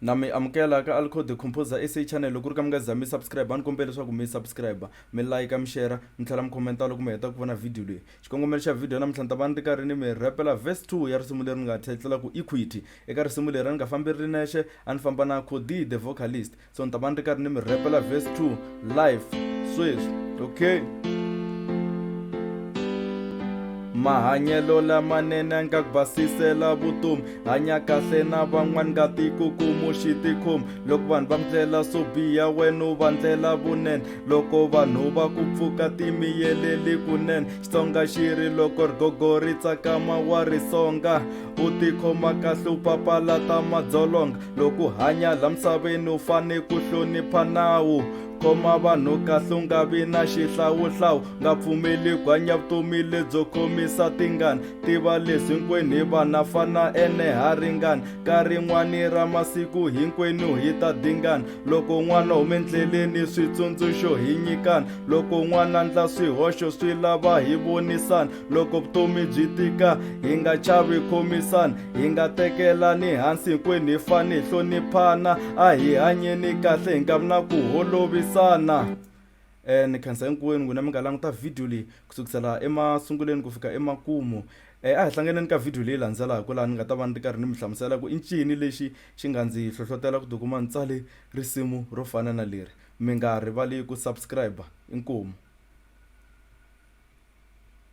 Na mi amukela ka Alco the Composer SA channel. Loko ku ri ka mi nga za mi subscribe, a ni kombela leswaku mi subscribe, mi like, mi share, mi tlhela mi comment loko mi heta ku vona video leyi. Xikongomelo xa video ya namuntlha ni ta va ni ri karhi ni mi rhepela verse 2 ya risimu leri ni nga thayitlela ku Equity. Eka risimu leri a ni nga fambi ri nexe, a ni famba na Cody the vocalist. So ni ta va ni ri karhi ni mi rhepela verse 2 live sweswi. Okay. Mahanyelo lamanene a nga ku basisela vutomi. Hanya kahle na van'wana nga tikukumuxi tikhomi. Loko vanhu va ku ndlela swo biha wena u va ndlela vunene. Loko vanhu va ku pfuka timiyeleli kunene. Xitsonga xi ri loko rigogo ri tsakama wa ri songa. U tikhoma kahle u papalata madzolonga. Loko u hanya la misaveni u fane ku hlonipha nawu. Khoma vanhu kahle u nga vi na xihlawuhlawu. Nga pfumeli ku hanya vutomi lebyo khomisa tingana. Tiva leswi hinkwenu hi vana fana ene ha ringana. Ka rin'wani ra masiku hinkwenu hi ta dingana. Loko n'wana hume ndleleni switsundzuxo hi nyikana. Loko n'wana ndla swihoxo swi lava hi vonisana. Loko vutomi byi tika hi nga chavi khomisana. Hi nga tekelani hansi hinkwenu hi fane hi hloniphana. A hi hanyeni kahle hi nga vi na ku holovisana. Ni khensa hinkwenu n'wina mi nga languta video leyi ku sukisela emasungulweni ku fika emakumu. A hi hlanganeni ka video leyi landzelaka laha ni nga ta va ni ri karhi ni mi hlamusela ku i ncini lexi xi nga ndzi hlohlotela ku tikuma ni tsale risimu ro fana na leri. Mi nga rivali ku subscribe. Inkomu.